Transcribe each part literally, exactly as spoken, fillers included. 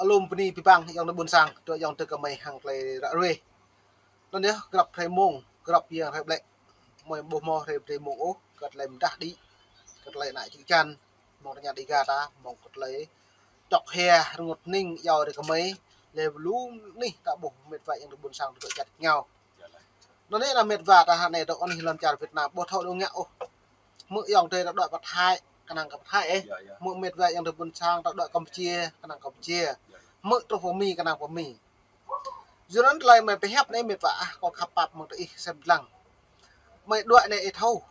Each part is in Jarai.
Alum bơni abih bang ayŏng adơi ƀôn sang, tơlơi ayŏng adơi kơmơi hăng tơlơi ră ruai. Anŭn yơh, grăp hrơi mông, grăp yang hrơi ƀlĕ. Mơi ƀu hmâo hrơi, hrơi mông ôh, kơ tơlơi mơdah đĭ, kơ tơlơi ană čư̆ čan, mơ̆ng tơña Dega ta, mơ̆ng kơ tơlơi čŏk hia, rơngot hning, iâu rai kơmơi, lĕ lu anih ta ƀuh mĕt wa ayŏng adơi ƀôn sang tơlơi čăt ngao. Anŭn anai lah mĕt wa ta hă anai dŏ anih lŏn čar Việt Nam, ƀu thâo dŏ ngă ôh. Hmư̆ ayŏng adơi ta dŏ pơ Thái, kơnang kơ pơ Thái ĕh. Yơh, yơh. Hmư̆ mĕt wa ayŏng adơi ƀôn sang ta dŏ Campuchia, kơnang Campuchia. Yơh. Hmư̆ truh pơ Mi, kơnang pơ Mi. Yua anŭn tơlơi mơi pơhiăp anai mĕt wa ah, kâo khăp pap mơ̆ng tơ ih sem lăng. Mơi đuaĭ anai ih thâo.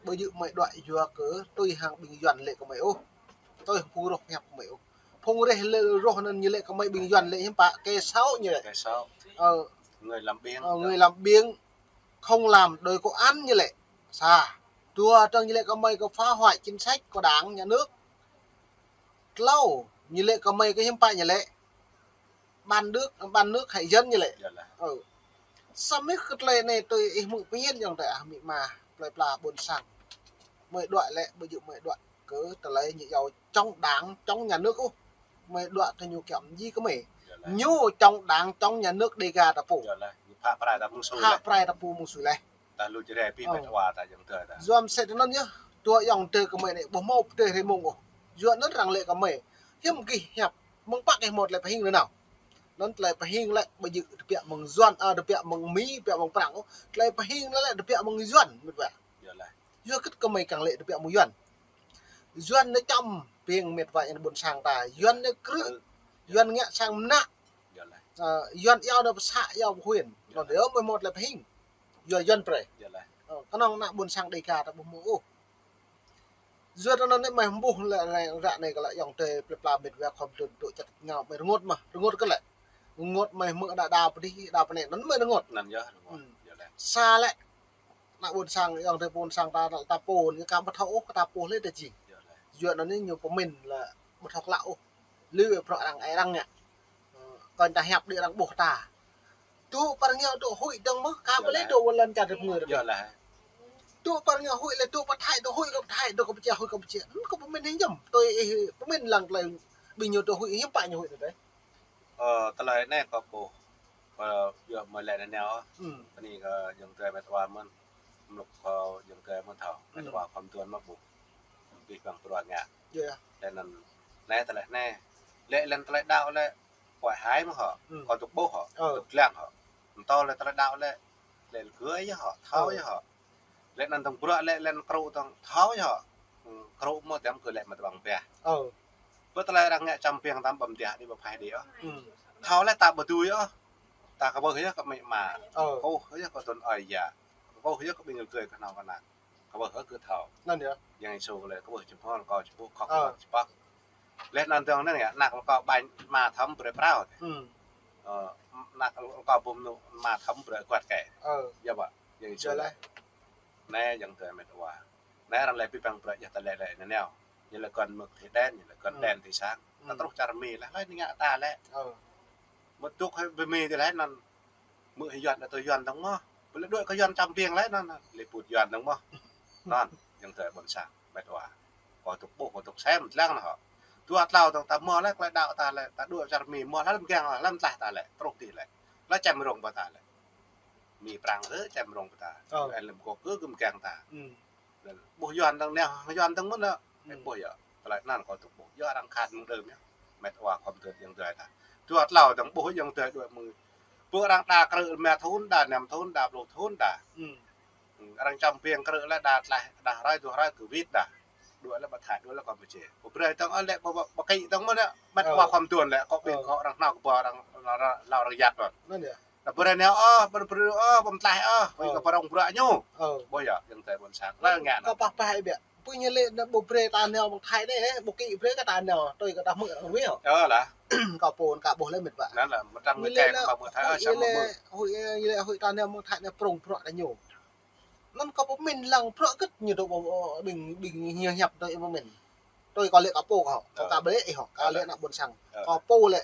Ƀu djơ̆ mơi đuaĭ yua kơ tui hăng ƀing Yuan lĕ kơ mơi ôh. Tui hăng phung roh pơhiăp kơ mơi ôh. Phung reh lĕ roh anŭn ñu lĕ kơ mơi ƀing Yuan lĕ hiư̆m pă, kẻ xấu ñu lĕ. Kẻ xấu. Ơ. Người làm biếng. Ơ, người làm biếng. Không làm đội công an ñu lĕ. Sa. Dua, tơdang ñu lĕ kơ mơi kơ phá hoại chính sách của Đảng, nhà nước. Klâo, ñu lĕ kơ mơi kơ hiư̆m pă ñu lĕ. Bán nước, bán nước hại dân ñu lĕ. Yơh lah. Ơ. Samơ̆ kơ tơlơi anai tui ih hmư̆ pơñen ayŏng adơi ah, amĭ ama, plơi pla ƀôn sang. Mơi đuaĭ lĕ, ƀu djơ̆ mơi đuaĭ kơ tơlơi ñu iâu chống Đảng, chống nhà nước ôh. Mơi đuaĭ tơ ñu kiăng ji kơ mơi. Yơh lah. Ñu chống Đảng, chống nhà nước Dega ta pô. Yơh lah, ñu phă prai ta mơ̆ng sui leh. Phă prai ta pô mơ̆ng sui leh. Ta lu čơrai pi mĕt wa ta ayŏng adơi ta. Yua mơsĕ tơ anŭn yơh, tơlơi ayŏng adơi kơmơi anai ƀu hmâo pơdơi hrơi mông ôh. Yua anŭn arăng lĕ kơ mơi. Hiư̆m gih hiăp, mơ̆ng pă gih hmâo tơlơi pơhing nanao. Anŭn tơlơi pơhing lĕ ƀu djơ̆ tơbiă mơ̆ng Yuan, ơ, tơbiă mơ̆ng Mi, tơbiă mơ̆ng Prăng ôh. Tơlơi pơhing lĕ tơbiă mơ̆ng Yuan, mĕt wa. Yơh lah. Yua kơ kơmơi kiăng lĕ tơbiă mơ̆ng Yuan. Yuan anai čăm ƀing mĕt wa ayŏng adơi ƀôn sang ta. Yuan anai krư̆. Krư̆. Yuan ngă sang mơnă. Yơh lah. Ơ, Yuan iâu anai pơ să, iâu pơ huyện. Yơh. Anŭn yơh mơi hmâo tơlơi pơhing. Yua Yuan brơi. Yơh lah. Ơ, kơnơ̆ng ană ƀôn sang Dega ta ƀu hmâo ôh. Yua anŭn anai mơi hmư̆ lĕ ră anai kơ lĕ ayŏng adơi plơi pla mĕt wa khŏm tơl dŏ čăt ngao mơi rơngot mơ̆, rơngot kơ lĕ. Rơngot mơi hmư̆ đa đa pơ dih, đa pơ anai, anŭn mơi rơngot. Anŭn yơh, rơngot. Hmm. Yơh lah. Sa lĕ, ană ƀôn sang, ayŏng adơi ƀôn sang ta, ta pô, ñu kơ ƀu thâo ôh, kơ ta pô lĕ ta jing. Yơh lah. Yua anŭn anai ñu pơmĭn lĕ ƀu thâo klă ôh. Lui bruă arăng, arăng ngă. Ơ, kơ ta hiăp đĭ arăng ƀuh ta. Tŭ pơ rơngiao tŭ huĭ dơ̆ng mơ̆, kơ ƀu lĕ tŭ wơ̆t lŏn čar rơp ngơ rơp. Yơh lah. Tŭ pơ rơngiao huĭ lĕ tŭ pơ Thái, tŭ huĭ kơ pơ Thái, tŭ kơ pơ Čia, huĭ kơ pơ Čia. Anŭn kơ pơmĭn hiư̆m, tui ih pơmĭn lăng tơlơi ƀing ñu tŭ huĭ hiư̆m pă ñu huĭ tơ tơi. Ơ, tơlơi anai kâo ƀuh. Kâo yua mơi lĕ nanao. Hmm. Bơni kơ ayŏng adơi mĕt wa mơ̆n. Mlŭk kâo ayŏng adơi mơ̆n thâo. Mĕt wa khŏm tuan mă ƀuh. Abih bang bruă ngă. Yơh. Lĕ anŭn, lĕ tơlơi anai. Lĕ lĕ tơlơi đaŏ lĕ, kuai hai mơ̆ hŏ. Hmm. Kâo dŏ ƀuh hŏ. Ơ. Dŏ lăng hŏ. Mơ̆ tơlơi đaŏ lĕ, lĕ gơ̆ yơh hŏ, thâo yơh hŏ. Lĕ anŭn tơ̆ng bruă lĕ, lĕ krŭ tơ̆ng thâo yơh hŏ. Hmm, krŭ mơ̆ tơm kơ lĕ mă tơbang pia. Ơ. Bơ tơlơi arăng ngă čăm ƀing tam ƀăm tia đĭ ƀu phai đĭ ôh. Hmm. Thâo lĕ ta ƀu dưi ôh. Ta kơ ƀuh yơh kơ amĭ ama. Ơ. Kơ ƀuh yơh kơ tơ̆n ơi yă. Kơ ƀuh yơh kơ ƀing gơ̆ kơ nao kơ nao. Kơ ƀuh kơ thâo. Anŭn yơh. Yang Yêsu lĕ kơ ƀuh čơpơ̆l kâo čơpŭ khŏk kâo čơpăk. Lĕ anŭn tơ̆ng anŭn yơh, ană kâo ƀañ ama thâo brơi prao. Hmm. Ơ, ană kâo ƀu mơnŭ ama thâo brơi kuat kĕ. Ơ. Yơh ƀă, Yang Yêsu lĕ. Anai ayŏng adơi mĕt wa. Anai arăng lĕ abih bang bruă yơh ta lĕ lĕ nanao. Ñu lĕ kơnơ̆ng mơ̆ng thĭ đen, ñu lĕ kơnơ̆ng đen thĭ sang. Ta truh čar Mi lĕ, lĕ ñu ngă ta lĕ. Ơ. Mơ̆ dŏ hơi pơ Mi tơ lĕ anŭn. Mơ̆ hơi Yuan, tui Yuan dơ̆ng mơ̆. Ƀu lĕ đuaĭ kơ Yuan čăm ƀing lĕ anŭn, lĕ put Yuan dơ̆ng mơ̆. Anŭn, ayŏng adơi ƀôn sang, mĕt wa. Kâo dŏ ƀuh, kâo dŏ sem, lăng anŭn hŏ. Dua tlâo dơ̆ng ta mơ̆ lĕ, tơlơi đaŏ ta lĕ, ta đuaĭ čar Mi mơ̆ lĕ, lăm kiăng lĕ, lăm tlaih ta lĕ. Truh đĭ lĕ. Lĕ čem rông ƀơi ta lĕ. Mi Prăng ơ, čem rông ƀơi ta. Ơ. Ơ, lăm kơ kơ gơ̆m kiăng ta. Hmm. Ƀuh Yuan dơ̆ng nao, Yuan dơ̆ng mơ̆n nao. Hmm. Ơ, ƀuh yơh. Tơlơi anŭn kâo dŏ ƀuh. Yơh arăng khan mơ̆ng đưm yơh. Mĕt wa khŏm tơ̆n ayŏng adơi ta. Dua tlâo dơ̆ng ƀuh ayŏng adơi đuaĭ mơ̆ng. Ƀuh arăng đa krư̆ rơma thŭn đa, năm thŭn đa, pluh thŭn đa. Hmm. Hmm, arăng čăm ƀing krư̆ lĕ đa tlaih, đa hrơi, dua hrơi kơ wĭt đa. Đuaĭ lĕ ƀă Thái, đuaĭ lĕ Campuchia. Ƀu brơi tơ̆ng ơ lĕ, ƀu, ƀu, ƀu kĭ tơ̆ng mơ̆n lĕ. Mĕt wa khŏm tơ̆n lĕ, kâo ƀing kâo arăng nao kơ ƀuh arăng, arăng, arăng, arăng yat mơ̆n. Anŭn yơh. Ta brơi nao ôh, brơi, brơi ôh, ƀơ̆ng tlaih ôh, ƀơ̆ng kơ prong bruă ñu. Ơ. Ƀuh yơh, ayŏng adơi ƀôn sang. Lĕ ngă anŭn. Kâo pah pah ih biă. Ƀu ñu lĕ anŭn ƀu brơi ta nao ƀơ̆ng Thái đĕ, ƀu kĭ brơi kơ ta nao, tui kơ ta hmư̆ rơwih. Ơ lah. Kâo pô kâo ƀuh lĕ mĕt wa. Anŭn lah, mơtam ñu lĕ kơ ta nao ƀơ̆ng Thái, huĭ, ơ, ñu lĕ huĭ, ñu lĕ huĭ ta nao ƀơ̆ng Thái anŭn prong bruă ta ñu. Anŭn kâo pơmĭn lăng bruă gĭt ñu dŏ ƀu, ƀing, ƀing ñu hiăp dŏ ih pơmĭn. Tui kâo lĕ kâo pô kâo, kâo kâo ƀu lĕ ih hŏ, kâo lĕ ană ƀôn sang. Kâo pô lĕ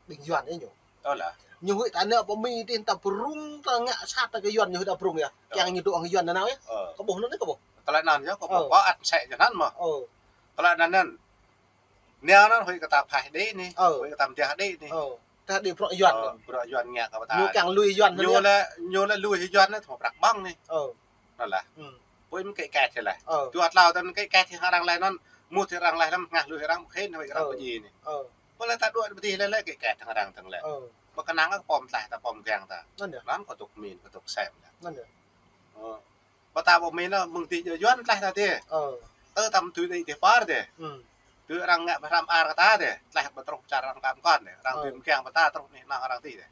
ƀing Yuan ih ñu. Ơ lah. Ñu huĭ ta nao pơ Mi tih ta prong ta ngă sat ta kơ Yuan ñu huĭ ta prong yơh. Kiăng ñu dŏ hăng Yuan nanao yơh. Kâo ƀuh anŭn kâo ƀuh. Tơlơi anŭn yơh kâo ƀuh kâo ăt sĕ jơnăn mơ̆. Tơlơi anŭn anŭn. Nao anŭn huĭ kơ ta phaih đĭ anai. Ơ. Huĭ kơ ta mơdah đĭ anai. Ơ. Ta đĭ bruă Yuan. Ơ, bruă Yuan ngă kơ ta. Ñu kiăng lui Yuan anŭn yơh. Ñu lĕ, ñu lĕ lui Yuan anŭn thâo prăk ƀơ̆ng anai. Ơ. Anŭn lah. Ơ. Pô mơ̆n kĕ kĕ thê lĕ. Ơ. Dua tlâo tơ̆n kĕ kĕ thê hăng arăng lĕ anŭn. Mŭt thê arăng lĕ anŭn ngă lui arăng pơkhen huĭ kơ arăng pơdjai anai. Ơ. Pô lĕ ta đuaĭ pơdjai lĕ lĕ kĕ kĕ thê hăng arăng tơ̆ng lĕ. Ơ. Pô kơnang kơ pô mơtlaih ta pô mơgang ta. Anŭn yơh. Anŭn kơ dŏ min, kơ dŏ sem ta. Anŭn yơh. Ơ. Pô ta pô min anŭn mơ̆ng tih Yuan tlaih ta tih. Ơ. Tơ tam tui đĭ tih pơr tih. Ơ. Tui arăng ngă ƀơhrăm ar kơ ta tih. Tlaih ƀu truh čar arăng tam kon tih. Arăng tui mơgang pơ ta truh anai nao arăng tih tih.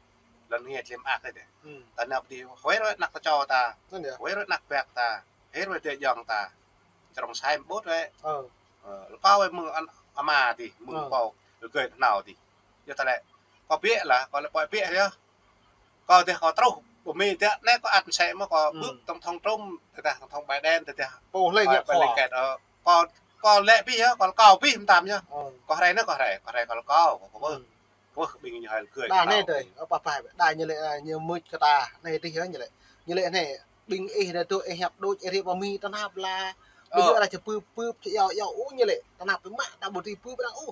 Lŏn ngĕt lĕm ak tih. Ơ. Ta nao pơ tih huĭ rơi anak ta čô ta. Anŭn yơh. Huĭ rơi anak bĕk ta. Huĭ rơi tơjŏng ta. Črông sai ƀut wĕ. Ơ. Ơ, lơkâo wĕ mơ̆ng an-, ama tih, mơ̆ng pô, lơgơi tơhnâo tih. Yua ta lĕ, kâo biă lah, kâo lĕ pơhiăp biă yơh. Kâo tih kâo truh, pơmĭn tih, anai kâo ăt mơsĕ mơ̆ kâo bưp tổng thống Trump, tơdah tổng thống Biden, tơdah pô lĕ ngă pô lĕ kĕt, ơ, kâo, kâo lĕ pih yơh, kâo lăi kâo pih mơtam yơh. Ơ. Kâo hrơi anai kâo hrơi, kâo hrơi kâo lăi kâo, kâo, kâo bơ. Ơ. Ơ, ƀing ñu hai lơgơi. Đa anai tơ̆, ơ, pă pă, đa ñu lĕ, ơ, ñu mưč kơ ta, anai tih yơh ñu lĕ. Ñu lĕ anai, ƀing ih anai tŭ ih hiăp đôč, ih rĭ pơmĭn tơnap lah. Ƀing ñu arăng či bưp, bưp, či iâu, iâu, ơ, ñu lĕ, tơnap tơmă, ta ƀu tui bưp arăng, ơ.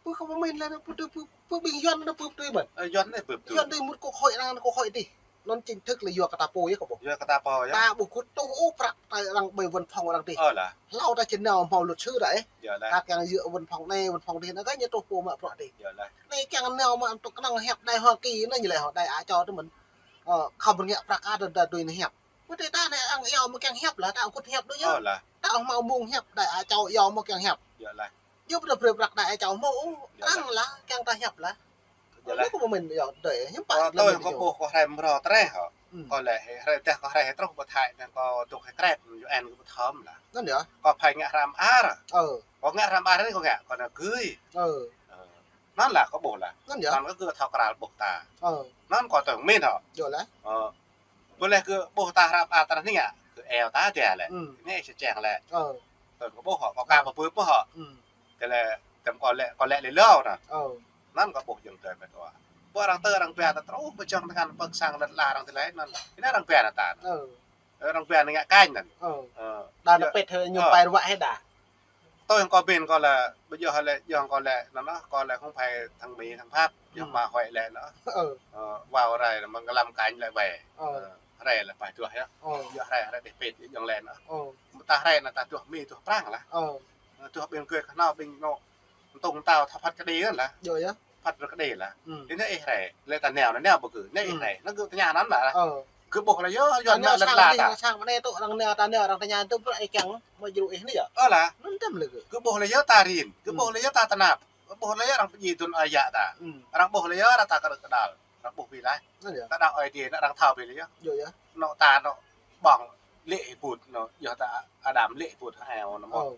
Bưp kơ pơmĭn lĕ, bưp tui, bưp, bưp ƀing Yuan anai bưp tui mơ̆n. Ơ, Yuan anai bưp tui. Yuan anai mŭt kơ khối arăng, kơ khối tih. Anŭn chính thức lĕ yua kơ ta pô yơh kơ ƀuh. Yua kơ ta pô yơh. Ta ƀu kơ tŭ ôh prăk ta arăng ƀơi văn phòng arăng tih. Ơ lah. Hlâo ta či nao hmâo luật sư đa ih. Yơh lah. Ta kiăng yua văn phòng anai, văn phòng tih, anai kơ ñu truh pô mă prăk tih. Yơh lah. Anai kiăng nao mă tŭ kơnơ̆ng hiăp đài Hoa Kỳ anai ñu lĕ hŏ đài Á Châu tơ̆ mơ̆n. Ơ, khŏm rơngiă prăk ăt ta tui anai hiăp. Ƀu tui ta anai arăng iâu mơ̆ kiăng hiăp lah, ta ƀu kơ hiăp đôč yơh. Ơ lah. Ta hmâo mơ̆ng hiăp đài Á Châu iâu mơ̆ kiăng hiăp. Yơh lah. Yua ƀu tơbrơi prăk đài Á Châu hmâo ôh. Yơh lah. Arăng lah kiăng ta hiăp lah. Yơh lah. Anai kơ pơmĭn yơh đơi hiư̆m pă. Ơ, tui kâo ƀuh kâo hrơi mrô treh hŏ. Ơ. Kâo lĕ hrơi tơdah kâo hrơi truh pơ Thái anai kâo dŏ hrơi krep U N kâo pơthâo lah. Anŭn yơh. Kâo pơhiăp ngă hrăm ar. Ơ. Kâo ngă hrăm ar anai kâo ngă kâo nao gưi. Ơ. Ơ. Anŭn lah kâo ƀuh lah. Anŭn yơh. Anŭn kâo gưi thâo krăl ƀuh ta. Ơ. Anŭn kâo tơ̆ng min hŏ. Yơh lah. Ơ. Ƀu lĕ kơ ƀuh ta hrăm ar tơnah anai ngă, kơ iâu ta tih lĕ. Ơ. Anai či čang lĕ. Ơ. Tơ̆ng kâo ƀuh hŏ, kâo ka pơpưp hŏ. Ơ. Tơlơi, tơm kâo lĕ, kâo lĕ lĕ lâo anŭn. Ơ. Anŭn kâo ƀuh jơ̆ng tơlơi mĕt wa. Ƀuh arăng tơ arăng ba ta truh pơ čang tơngan pơ̆k sang lŏn ala arăng tơlơi anŭn. Anai arăng ba anŭn ta. Ơ. Arăng ba anŭn ngă kañ anŭn. Ơ. Ơ. Đa anŭn pĕt hơi ñu pai ruă hơi đa. Tui kâo pơmĭn kâo lĕ, ƀu djơ̆ lĕ, djơ̆ kâo lĕ, anŭn anŭn, kâo lĕ hŏng phai thăng Mi thăng Pháp, djơ̆ mă huĭ lĕ anŭn. Ơ. Ơ, wao rai anŭn mơ̆ng lăm kañ lĕ wai. Ơ. Ơ, rai lĕ pơhiăp yơh. Ơ. Yua rai, rai đih pĕt, djơ̆ lĕ anŭn. Ơ. Ta rai anŭn ta djơ̆ Mi djơ̆ Prăng lah. Ơ. Djơ̆ ƀing gơ̆ kơhnâo ƀing anŭn, tŭng tao thâo phat kơđi anŭn lah. Yơh yơh. Phat rơkơđi lah. Ơ. Anai ih rai, lĕ ta nao, nao ƀu gơ̆, anai ih rai. Anŭn gơ̆ tơña anŭn lah. Ơ. Gơ̆ ƀuh lĕ yơh, Yuan nao lŏn ala ta. Sang anai tŭ, arăng nao ta nao, arăng tơña tŭ, bruă ih kiăng, mă djru ih anai yơh. Ơ lah. Anŭn tơm lĕ gơ̆. Gơ̆ ƀuh lĕ yơh ta rin, gơ̆ ƀuh lĕ yơh ta tơnap. Gơ̆ ƀuh lĕ yơh arăng pơdjai tơlơi aya ta. Ơ. Arăng ƀuh lĕ yơh arăng ta kơdrăk kơdal. Arăng ƀuh ƀiă lah. Anŭn yơh. Ta đaŏ Ơi Adai anŭn arăng thâo ƀiă lĕ yơh. Yơh yơh. Anŭn ta anŭn ƀơ̆ng lĕ ih ƀut anŭn, yơh ta Adam lĕ ih ƀut hơao anŭn mơ̆n. Ơ.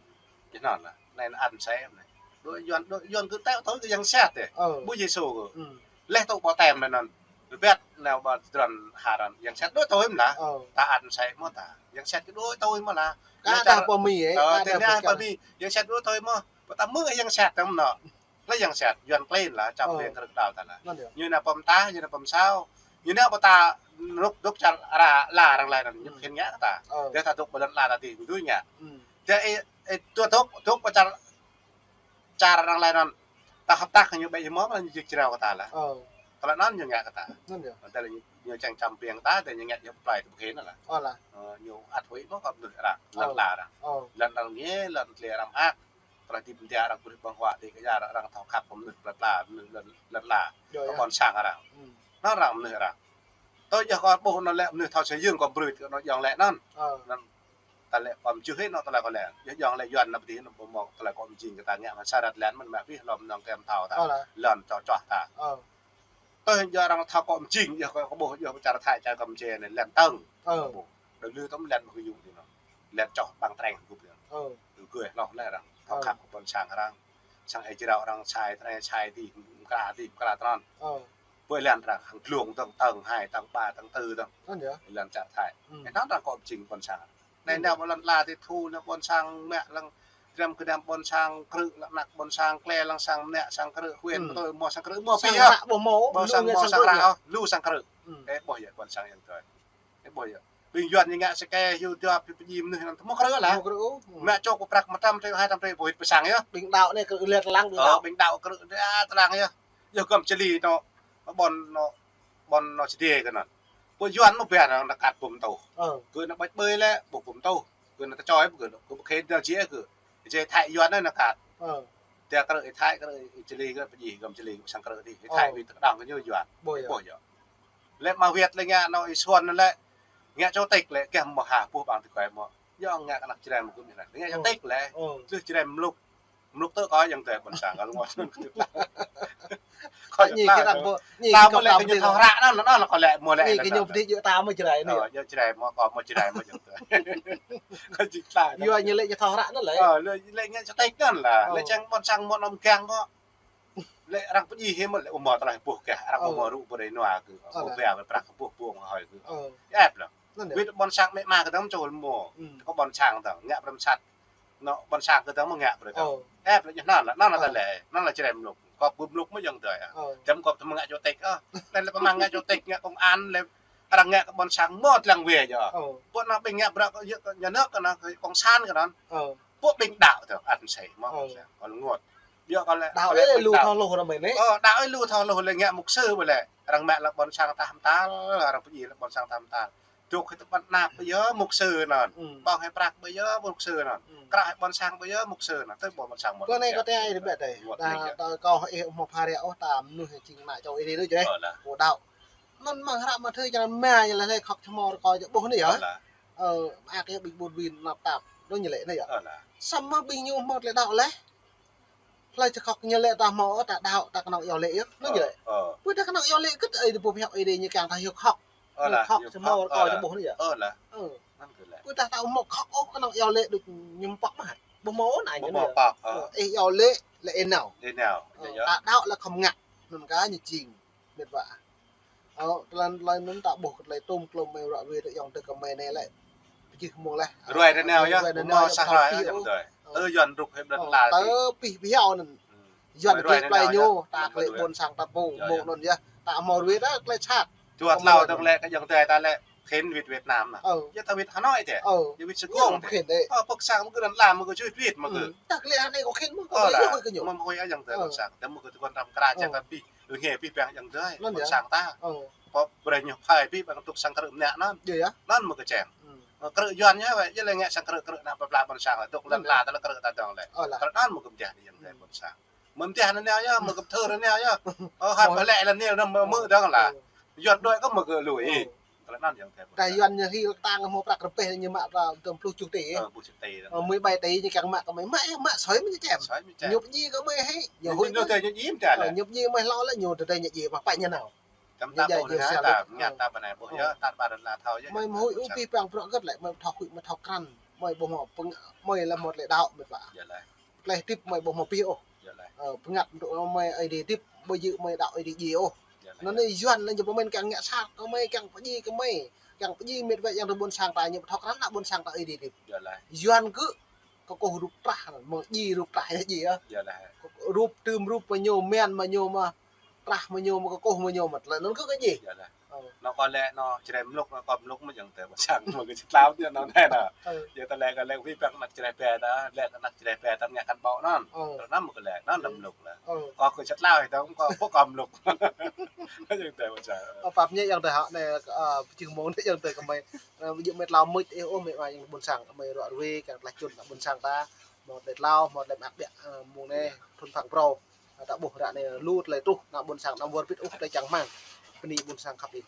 Yơh anŭn lah. Anai anŭn ăn sem anai. Đuaĭ Yuan, đuaĭ Yuan kơ tơl tui kơ yang sat tih. Ơ. Ƀu Yêsu kơ. Ơ. Leh tŭ ƀô̆ tem anŭn. Rơbat nao ƀơi tơdron hơrăn yang sat đuaĭ tui mơ̆n lah. Ơ. Ta ăn sem mơ̆n ta. Yang sat kơ đuaĭ tui mơ̆n lah. Ka ta pơmĭn ih, ơ, ka ta tơña pơmĭn. Yang sat đuaĭ tui mơ̆n. Ƀu ta mư̆ yang sat tơm anŭn. Lĕ yang sat, Yuan klin lah, čăm ƀing kơdrăk kơdal ta lah. Anŭn yơh. Ñu nao pơm ta, ñu nao pơm sao. Ñu nao pơm ta, rŭk dŏ čar ala arăng lĕ anŭn, ñu khen ngă kơ ta. Ơ. Tơdah ta dŏ ƀơi lŏn ala ta tih, ñu ngă. Ơ. Tơdah ih, ih, dŏ, dŏ, dŏ pơ čar, čar arăng lĕ anŭn. Ta hơ̆p tah kơ ñu ƀĕ ñu mơ̆, ñu jik jrao kơ ta lah. Ơ. Tơlơi anŭn ñu ngă kơ ta. Anŭn yơh. Tơdah ñu, ñu čang čăm ƀing ta, tơdah ñu ngă ñu plơi ta ƀu khen lah. Ơ lah. Ơ, ñu ăt huĭ mơ̆ kơ mơnuih arăng, lŏn ala arăng. Ơ. Lŏn arăng ngă, lŏn tơlơi arăng mơak. Tơlơi hơdip mơ̆ng ta arăng brơi ƀơ̆ng huă đĭ kơ arăng, arăng thâo khăp kơ mơnuih plơi pla, mơnuih lŏn, lŏn ala. Yơh, kơ yơh. Ƀôn sang arăng. Ơ. Anŭn arăng mơnuih arăng. Tui yơh kâo ƀuh anŭn lĕ mơnuih thâo sơyơ̆ng kâo brơi kơ anŭn yơh lĕ anŭn. Ơ. Anŭn ta lĕ kâo mơjưh hĭ anŭn tơlơi kâo lĕ. Yơh yơh lĕ Yuan anŭn pơdih anŭn ƀu mơ̆ng tơlơi kâo mơjing kơ ta ngă mă sarat lĕ mơ̆n mă pih lŏm nong kem thâo ta. Ơ lah. Lŏn čô čoh ta. Ơ. Tui yơh arăng thâo kâo mơjing, yơh kâo, kâo ƀuh, yơh čar Thái čar Kampuchia anai lĕ tơ̆ng. Ơ. Kâo ƀuh. Đa lu tơm lĕ mơ̆ kơ yŭ anai anŭn. Lĕ čoh ƀăng treng kơ gŭp anai. Ơ. Lu gơ̆ hloh lĕ arăng. Thâo khăp kơ ƀôn sang arăng. Sang ih jrao arăng sai, tơnai sai dih, mơkra dih, mơkra tơnăn. Ơ. Ƀơi lĕ arăng hăng glông tơ̆ng, tơ̆ng hai, tơ̆ng ba, tơ̆ng tư tơ̆ng. Anŭn yơh. Lĕ čar Thái. Ơ. Ih anŭn arăng kâo mơjing ƀôn sang. Anai nao ƀơi lŏn ala tih thu, nao ƀôn sang mă lăng, dram kơdam ƀôn sang krư̆, lăng anak ƀôn sang klĕ, lăng sang mơnă sang krư̆, huyện pơtô mơ̆ sang krư̆, mơ̆ pih yơh. Ƀu mơ̆, ƀu sang mơ̆ sang krư̆, lu sang krư̆. Ơ. Ih ƀuh yơh ƀôn sang yang tơi. Ih ƀuh yơh. Ƀing Yuan ñu ngă sơkê hyu dua phi pơjing mơnuih anŭn tơmŏk krư̆ lah. Tơmŏk krư̆ ôh. Mă čô kơ prăk mơtam tơlơi hai trăm tơlơi ƀu hit pơsang yơh. Ƀing đaŏ anai krư̆ lĕ tơlang ƀing đaŏ. Ơ, ƀing đaŏ krư̆ đa tơlang yơh. Yơh gơ̆m čơli anŭn. Ƀôn anŭn, ƀôn anŭn čơdê kơ anŭn. Ƀu Yuan mơ̆ ƀiă anŭn nao kăt bum tuh. Ơ. Kơ anŭn ƀač ƀơi lĕ ƀu bum tuh. Kơ anŭn tơčoi kơ, kơ ƀu khĕn dơ̆ng jĕ kơ. Jĕ Thái Yuan anai nao kăt. Ơ. Tơdah krư̆ Thái krư̆ čơli kơ pơjing gơ̆m čơli pơsang krư̆ dih. Thái wĭt tơkơđong kơ ñu Yuan. Ƀu yơh. Ƀu yơh. Lĕ mă wĭt lĕ ngă anŭn Isuan lĕ. Ngă čô tĕk lĕ, kơ mơ̆ ha, ƀuh ƀang tơkuai mơ̆. Yơh ngă kơ anăk Jrai mơ̆ gơ̆m ñu lĕ. Ngă čô tĕk lĕ. Ơ. Tơl Jrai mluk. Mluk tơ kơ yang tơ ƀôn sang kơ lu ngă. Kơ ñu kơ đang ƀu, ñu kơ đang ƀu lĕ kơ ñu thâo hră anŭn, anŭn kơ lĕ mơ̆ lĕ. Ñu kơ ñu pơdih jĕ ta mơ̆ Jrai anai. Ơ, jĕ Jrai mơ̆ kơ mơ̆ Jrai mơ̆ jĕ tơ. Kơ jing ta. Yua ñu lĕ ñu thâo hră anŭn lĕ. Ơ, lĕ, lĕ ngă čô tĕk anŭn lah. Ơ. Lĕ čang ƀôn sang mơ̆ anăm kiăng mơ̆. Lĕ arăng pơjing hĭ mơ̆ lĕ ƀu mơ̆ tơlơi ƀuh kơ, arăng ƀu mơ̆ rŭ ƀu đei nua kơ. Ƀu bia ƀu prăk ƀu ƀuh hoi kơ. Ơ. Ĕp lah. Anŭn yơh. Wĭt ƀôn sang mĕ ma kơ dơ̆ng čô mơ̆. Kơ ƀôn sang dơ̆ng ngă brăm sat. Anŭn ƀôn sang kơ dơ̆ng mơ̆ ngă brơi dơ̆ng. Ơ. Ĕp lah ñu anŭn lah, anŭn lah tơlơi. Anŭn lah Jrai mluk. Kơ ƀu mluk mơ̆ yang tơi. Ơ. Čăm kơ tơmơ̆ ngă čô tĕk. Ơ. Lĕ lĕ pơmang ngă čô tĕk ngă công an lĕ. Arăng ngă kơ ƀôn sang mơ̆ tơlang wĕ yơh. Ơ. Ƀu anŭn ƀing ngă brơi kơ nhà nước kơ anŭn kơ cộng sản kơ anŭn. Ơ. Ƀu ƀing đaŏ tơ ăn sĕ mơ̆. Ơ. Kơ lu ngŏt. Yơh kơ lĕ đaŏ kơ lĕ ƀing lu đaŏ. Thâo lu ră mơi anai. Ơ, đaŏ lu thâo lu lĕ ngă mục sư ƀu lĕ. Arăng mă lĕ ƀôn sang ta hăm tal, arăng pơjing lĕ ƀôn sang ta hăm tal. Dŏ hĭ tơpă năp ƀu yơh mục sư anŭn. Ƀơ̆ng hĭ prăk ƀu yơh mục sư anŭn. Krăh hĭ ƀôn sang ƀu yơh mục sư anŭn. Tơ ƀu ƀôn sang mơ̆. Kơ anai kơ tơlơi ƀu djơ̆. Ƀu djơ̆. Tơ kâo hĭ mơ̆ phara ôh ta mơnuih jing ană čô Ơi Adai anŭn jĕ. Ơ lah. Kơ đaŏ. Anŭn mơ̆ng hră mơ̆ thơi čang mă ñu lĕ khŏk čơmor kơ ƀuh anai yơh. Ơ lah. Ơ, mă kơ ƀing ƀun ƀin năp tap. Anŭn ñu lĕ anai yơh. Ơ lah. Samơ̆ ƀing ñu mơ̆ tơlơi đaŏ lĕ. Hlơi čơkhŏk ñu lĕ ta hmâo ta đaŏ ta kơnơ̆ng iâu laĭ yơh. Anŭn ñu lĕ. Ơ. Pơ ta kơnơ̆ng iâu laĭ kơ Ơi Adai pô pơhiăp Ơi Adai ñu kiăng ta hiu khŏk. Ơ lah, khŏk hiu čơmor khŏk, kơ ơ lah. Čơƀuh anai yơh. Ơ lah. Ơ. Anŭn kơ lĕ. Pơ ta ta hmâo khŏk ôh kơnơ̆ng iâu laĭ đôč ñu pŏk mơ̆. Ƀu hmâo anai ñu. Ƀu hmâo pơhiăp. Ơ. Ơ, ih iâu laĭ lĕ ih nao. Ih nao. Ơ, yơh. Ta đaŏ lĕ khŏm ngă. Anŭn kơ ñu jing. Mĕt wa. Ơ, tơlơi, tơlơi anŭn ta ƀuh kơ tơlơi tôm klôm mơi ră ruai tơ yang tơ kơ mơi anai lĕ. Pơjing mơ̆ng lĕ. Ruai tơ nao yơh, ruai tơ nao mơ̆ yơh, sah ruai yơh, yang tơi. Ơ. Ơ, Yuan rŭk hĭ ƀlĕ la tơ pih pih yơh anŭn. Yuan ruai tơ nao yơh. Ta kơ lĕ ƀôn sang ta ƀu, yơh, mơ̆ng anŭn yơh. Ta hmâo ruai ta kơ lĕ sat. Čuă tlâo tơ lĕ kơ yang tơi ta lĕ khĕn wĭt Việt Nam anŭn. Ơ. Yơh ta wĭt Hà Nội tơ. Ơ. Yơh wĭt Sài Gòn tơ. Khĕn đĕ. Ơ, pơk sang mơ̆ kơ anŭn la mơ̆ kơ čuă wĭt mơ̆ kơ. Ta kơ lĕ anai kơ khĕn mơ̆. Ơ, kơ lah. Yơh kơ ñu. Mơ̆ hôi ayŏng tơi ƀôn sang. Tơ mơ̆ kơ tơguan ram kra čang ta pih. Ơ, nghe pih păng yang dơi, anŭn ƀôn sang ta. Ơ. Pô brơi ñu phai pih păng tŭk sang krư̆ mơnă anŭn. Yơh, yơh. Anŭn mơ̆ kơ čem. Ơ, krư̆ Yuan ñu wĕ, yơh lĕ ngă sang krư̆ krư̆ ană pơpla ƀôn sang, tŭk lăn la tơlơi krư̆ ta dơ̆ng lĕ. Ơ lah. Krư̆ anŭn mơ̆ kơ mơtiah đi yang dơi ƀôn sang. Mơ̆ mơtiah anŭn yơh, mơ̆ kơ pơthâo anŭn yơh. Ơ, hai pơlĕ anŭn yơh, mơ̆ mơ̆ dơ̆ng lah. Yuan đuaĭ kơ mơ̆ kơ lui. Ơ. Tơlơi anŭn yang dơi ƀôn sang. Ta Yuan ñu hil tang hmâo prăk rơbeh ñu mă ta tơm pluh čuh tê. Ơ, pluh čuh tê. Ơ, mơi ƀai tê ñu kiăng mă kơ mơi, mă, mă soi mơi čem. Soi mơi čem. Ñu pơjing kơ mơi hĭ. Ñu hĭ. Ñu tê ñu jing ta lĕ. Ơ, ñu pơjing mơi hlâo lĕ, ñu tơdơi ñu jing pă pă ñu nao. Čăm ta ƀuh anai ta, ngă ta ƀơi anai ƀuh yơh, ta ƀar la thâo yơh. Mơi mơ̆ huĭ ƀu pih păng prăk gơ̆t lĕ, mơi thâo huĭ, mơi thâo krăn. Mơi ƀu hmâo pơng-, mơi lĕ mơ̆ tơlơi đaŏ mĕt wa. Yơh lah. Tơlơi hơdip mơi ƀu hmâo pih ôh. Yơh lah. Ơ, pơngăt mơ̆ mơi Ơi Adai hơdip, ƀu djơ̆ mơi đaŏ Ơi Adai djai ôh. Yơh lah. Anŭn anai Yuan lĕ ñu pơmĭn kiăng ngă sat kơ mơi, kiăng pơjing kơ mơi, kiăng pơjing mĕt wa yang tơ ƀôn sang ta ñu ƀu thâo krăn ană ƀôn sang ta Ơi Adai hơdip. Yơh lah. Yuan kơ kơkuh rup trah, mơ̆ng djai rup trah yơh djai yơh. Yơh lah. Rup tơm rup mơ̆ ñu, men mơ̆ ñu mơ̆, trah mơ̆ ñu mơ̆, kơkuh mơ̆ ñu mơ̆, tơlơi anŭn kơ kơ djai. Yơh lah. Ơ. Anŭn kơ lĕ anŭn Jrai mluk, anŭn kơ mluk mơ̆ yang tơ ƀôn sang mơ̆ kơ čih tlao tơ anŭn anai anŭn. Ơ. Yơh tơlơi kơ lĕ wĭt păng anăk Jrai ƀe ta, lĕ kơ anăk Jrai ƀe ta ngă kăn ƀâo anŭn. Ơ. Tơlơi anŭn mơ̆ kơ lĕ, anŭn anŭn mluk lah. Ơ. Kơ kơ čih tlao hĭ tơ̆ng kơ, kơ mluk. Yang tơ ƀôn sang. Ơ, pap ñu yang tơ hŏ anai, ơ, pơjing mơ̆ng anai yang tơ kơ mơi. Ơ, ƀu djơ̆ mơi tlao mưč ih ôh mơi wa yang ƀôn sang, mơi ră ruai, kiăng tơlơi čun ană ƀôn sang ta. Hmâo tơlơi tlao, hmâo tơlơi mơak ƀiă, ơ, mơ̆ng anai, thun phăng brâo. Ơ, ta ƀuh ră anai lu tơlơi truh, ană ƀôn sang anăm wơr bĭt ôh, tơlơi čang rơmang. Bơni ƀôn sang khăp ih.